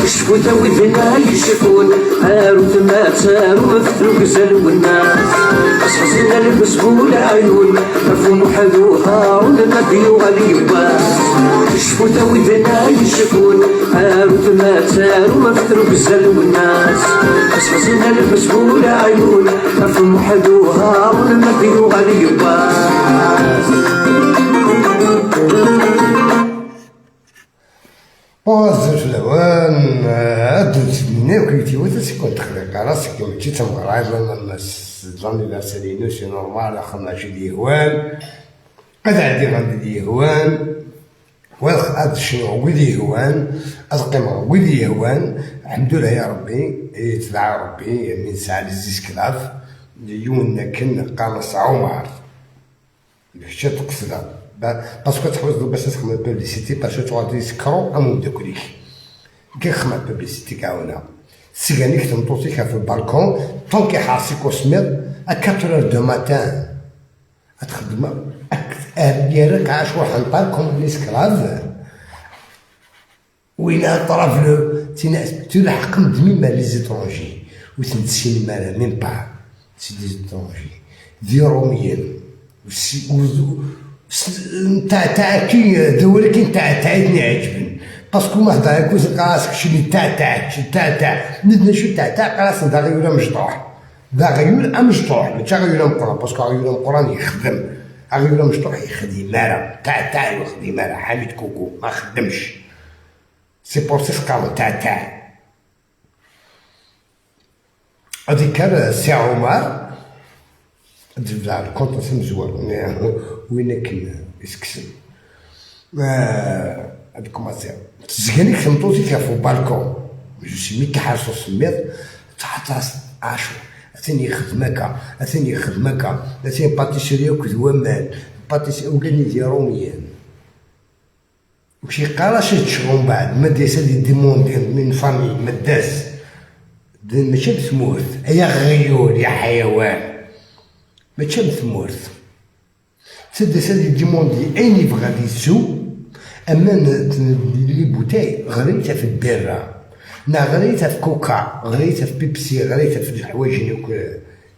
شفوتا وذنا يشكون هاروت ما تسارو مفترو قزل والناس حزن البسبول عيون مفهوم حدو هارون ما ديو غالي شفوتا وذنا يشكون هاروت ما تسارو مفترو قزل والناس حزن البسبول عيون مفهوم حدو هارون ما ديو غالي بوزر الأوان أدو تسني وكيتي وتا سيكون تخلق راسك ماشي تمغرب l'anniversaire c'est normal خدنا شي ديهوان قد عندي غادي ديهوان هاد شنو ويدي هوان القيمة ويدي هوان الحمد لله يا ربي يتبع ربي من ساعة les esclaves يون كن قانص عمر باش تقصد parce que تحوز باش تخدم publicité parce que تغادي يسكرو امو داكوليك كي خدم publicité كاونا سيغانيك تمطوطيك في ال balcon tant que حاسيك وسمير à 4 du matin تخدم ديالك عاش واحد comme l'esclave وين طرف تلحق دمي les étrangers وتنتسين مالا même pas c'est des étrangers دي روميين تاع كي ولكن تاع تاعتني عجبني parce que ما هضر كوز راسك شنو تاع تاع تاع تاع ندنا شو تاع تاع راس دا غيولا مشطوح دا غيول مشطوح ماشي غيولا مقران parce que غيولا مقران يخدم غيولا مشطوح يخدم مالا تاع تاع يخدم مالا حميد كوكو ما خدمش c'est pour ça قالوا تاع تاع هذيك سي عمر تبدا ال compte مزوار وين كان يسكسن هذيك commencer تزكانيك خمطوتي في balcon je sais مي كحرسو سميط تحت عاشو اثني يخدمك اثني يخدمك اثني pâtisserie وكذ pâtisserie وكان دي روميان وشي قراش تشغل بعد ما ديس دي demander من famille ما داس ماشي بثمورث يا غيول يا حيوان ماشي بثمورث تدس دي demander اين يبغى يسو اما les bouteilles غريتها في البيرة نا غريتها في كوكا غريتها في بيبسي غريتها في الحوايج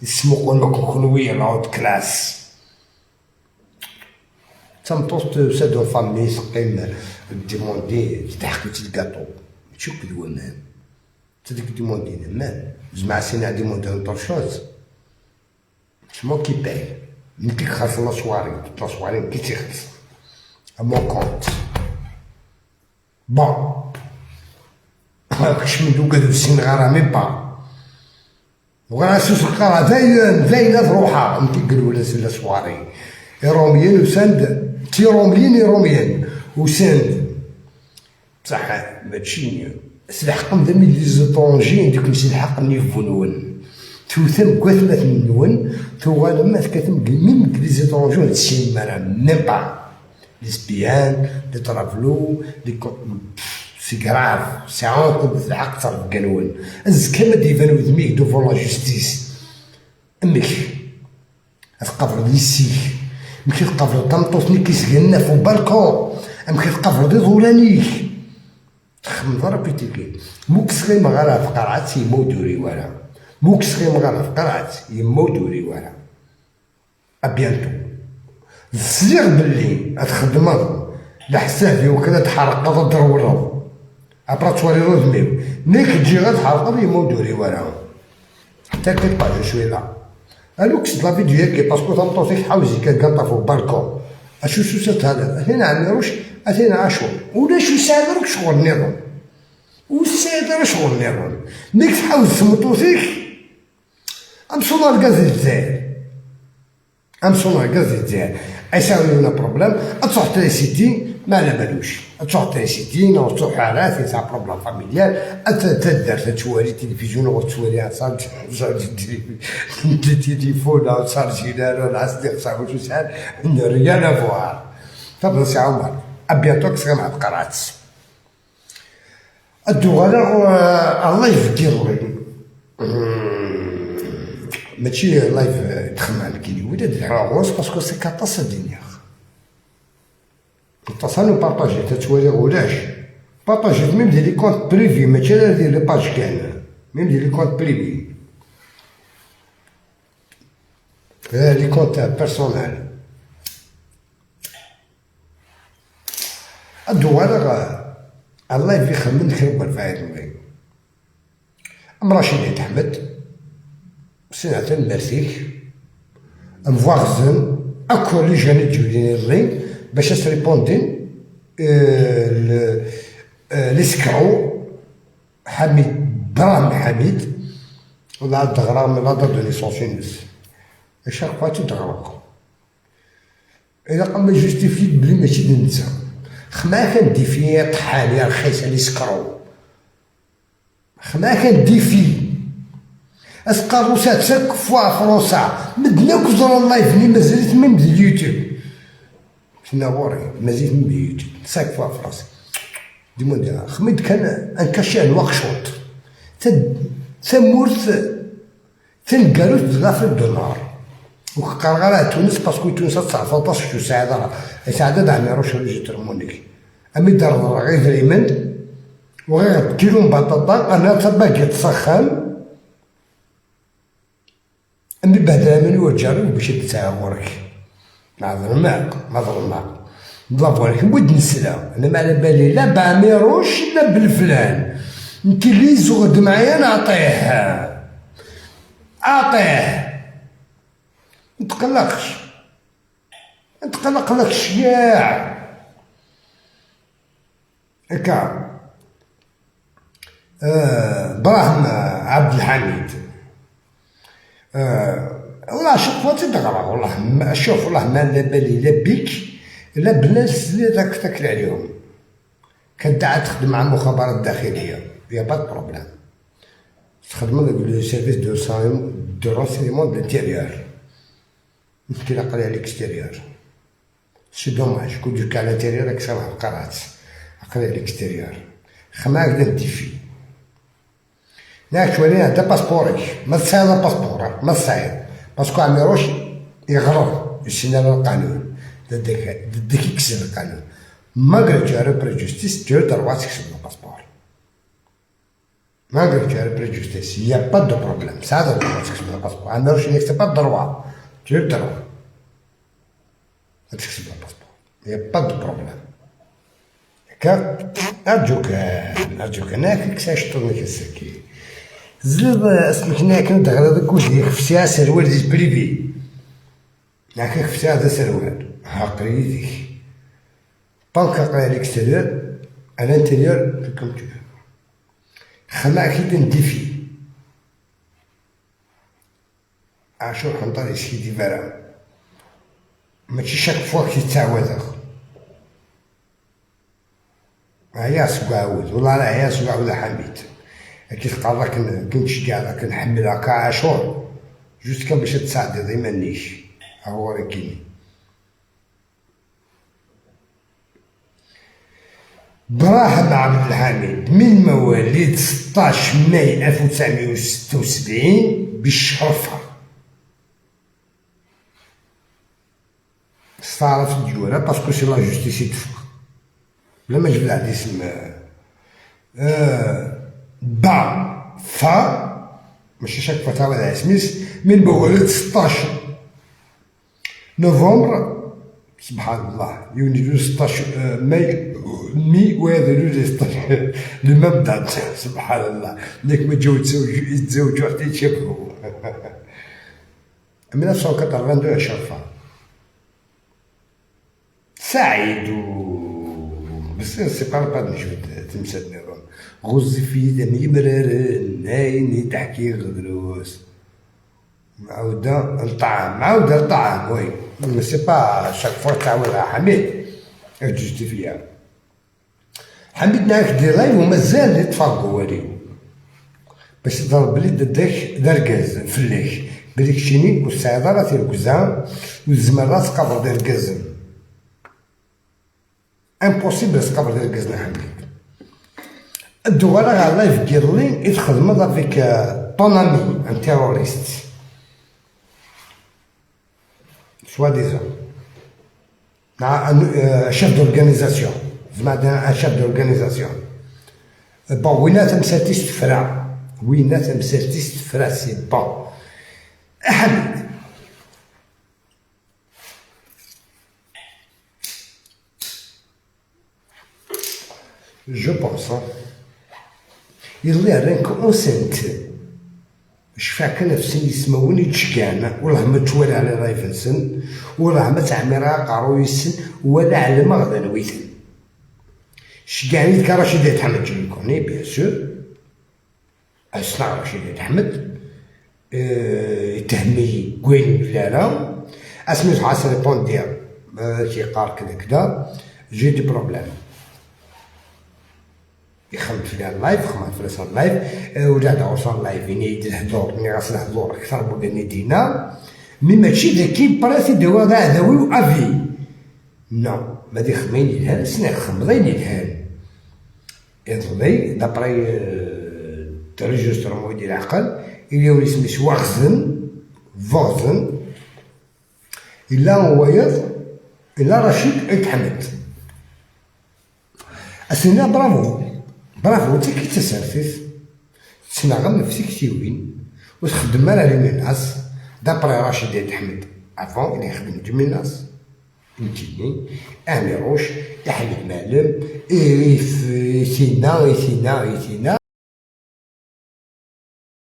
يسمو كونوية la haute classe تمطوط سادو famille سقيم demander تحقي الكاطو ماشي كدوا مان تديك demander مان زعما سينا demander autre chose c'est moi qui paye ملي خاص la soirée la soirée كي تيخلص à mon compte bon كش من دوكا دو غارا même pas وغا سوس القرا فاين فاين روحها نتي ولا la soirée روميين وساند تي روميين روميين وساند بصح ماشي سلحقم دمي les étrangers ديك نسي الحق niveau نون توثم كواثمة نون توغالا ما تكاتم même les étrangers تسين مارا même pas lesbiennes les travelots les c'est grave c'est honte الحق تصرف قانون الزكا ما ديفانو دميك devant la justice امك تقابل ليسيك مكي تقابل طنطوسني كيسكن في بالكون امك تقابل دي ضولانيك تخمم ضرب تيكي موك سخي مغارة في قرعة يمودوري ولا موك سخي مغارة في قرعة يمودوري ولا à bientôt زيغ باللي تخدم لحسابي وكذا تحرق تضرب après توالي رودميو نيك تجي غير تحرق يمودوري ولا t'inquiète pas je suis là الو كسد la vidéo كي parce que تمطوطيك حاوزي كان فوق بالكون اشو شو سات هذا اثنين عميروش اثنين عاشور ولا شو سادرك شغل النظام وسادر شغل النظام ميك تحاوز تمطوطيك امسونا الغاز الجزائر امسونا الغاز الجزائر ايساوي لنا problème تروح تريسيتي ما على بالوش تروح تريسيتي نو تروح على c'est problème familial تدار تتوالي تلفزيون وتوالي تليفون صار جيران العس صار شو سال rien à voir تفضل سي عمر à bientôt كسغ مع القرات الدوغالا الله يفكر ماشي live تخمم على كيلي ولا دير parce que c'est كاطاس دينيا اتصلوا partager تتوالي ولاش بارطاجيت même ديال les comptes privés، ماشي غير ديال les pages كان، même ديال les comptes privés، les comptes personnels. الدوالة الله في خمن خير الفايد المغرب. أم رشيد أحمد سنة مرسيك أم فواغزن أكو لي جاني تجولين اللي باش تريبوندين l'escroc حميد براهم حميد ولا الدغرام la date de naissance نس chaque fois تدغرق إذا قام justifier بلي ماشي ننسى خما كان défi طحان يا رخيص l'escroc خما كان défi اسقارو chaque fois فرنسا مدنا كزر ال live ني مازالت même ديال اليوتيوب شنو غوري مازالت من اليوتيوب chaque fois فرنسا ديمون خميد كان un cachet نواكشوط تمورت تنقالوت l'Afrique du Nord وقرا تونس parce que تونس 19 شو ساعة ساعة دعمي روش ريجيتر مونيك امي دار غير دريمن وغير كيلو بطاطا انا تباكي تسخن امي بهدل من وجاري باش تتعاورك مع ظلماق ما ظلماق نضرب بود نسلا انا ما على بالي لا بعميروش لا بالفلان انت اللي زغد معايا نعطيه اعطيه متقلقش نتقلق لك الشياع هكا. براهم عبد الحميد والله شوف فوتي تغرق والله شوف والله ما لا بالي لا بيك لا بالناس اللي راك تاكل عليهم. كنت تخدم مع المخابرات الداخلية y a pas de problème، تخدم le service de renseignement de l'intérieur مشكلة قال على l'extérieur c'est dommage كون دوك على l'intérieur راك صراحة قرات عقلي على l'extérieur خما هكذا défi ناك شوالي هذا passeport ك ما تصايد passeport ما تصايد parce que عميروش يغرر يسنى القانون ضدك يكسر القانون malgré tu as repris justice tu as le droit تكسب ال passeport malgré tu as repris justice y a pas de problème ساعة droit تكسب ال passeport عميروش يكسب pas droit tu as le droit تكسب ال passeport y a pas de problème. هكا ارجوك ارجوك انا كيكساش طوني كسكي زلب اسمك هناك ندغرا داك وديك فسيا سروال ديال privé هاكا فسيا هذا سروال ها قريتك بانكا قرا l'extérieur à l'intérieur comme tu veux خما اكيد نديفي عاشور حنطري سيدي فرا ماشي chaque fois كي تعاود عيا سقاود والله راه عيا سقاود حميد كي تلقى راك كنتشجع راك نحمل هكا عاشور juste كان باش تساعد ديما نيش ها هو راه كاين. براهم عبد الحميد من مواليد 16 ماي 1976 بالشرفة استعرف الجورة parce que c'est la justice يتفق بلا ما جبد عندي اسم با فا ماشي chaque fois تعاود على سميس من مواليد 16 نوفمبر سبحان الله يونيو 16 ماي مي وهذا لو 16 le même date سبحان الله ديك ما جاو يتزوجوا حتى يتشابهوا 1982 شرفة سعيد و بس سي با با نجبد تمثال النظام غزي في دمي مرارن عيني تحكي غدروس معاودة الطعام معاودة الطعام oui c'est pas chaque fois تعاودها حميد justifier حميد ناك des lives ومازال يتفرقوا والو باش تضرب بلي داك داركاز فليك بليك شيني والسعيدة راه تيركزا والزمان راه تقابل داركاز impossible تقابل داركاز حميد الدوالة غا live ديالي يتخدم avec ton ami un terroriste soi-disant مع un chef d'organisation زعما un chef d'organisation Bon, وينا تمسالتيس تفرا, وينا تمسالتيس تفرا, c'est bon. احمد, je pense يلا رانك enceinte. شفا كان في سن يسموني تشكان, والله ما توالى على رايفنسن, والله ما تعميرها قارو يسن ولا على مغدا نويتن. شكاني رشيد احمد, je connais bien sûr. اسنا رشيد احمد يتهمي كوين لا اسمي حاس répondre كيقال كذا كذا, j'ai des problèmes. يخمم في ال live, خمم في ال live ولا دا ال live يعني يدير الهضور ني غاس الهضور اكثر من دينا, mais ماشي ذاكي براسي دوا ذاوي افي non. ما دي خميني الهان سنا خمضيني الهان يظلي d'après l'enregistrement ديال العقل الى ولي سميت واغزن فوغزن الا هو يض الا رشيد اتحمد اسنا. Bravo bravo, انت كي تسرتيس تسنغم في سيكتيوين وتخدم على les menaces. D'après رشيد احمد avant اللي يخدم des menaces انتيني اميروش احمد معلم يسينا يسينا يسينا.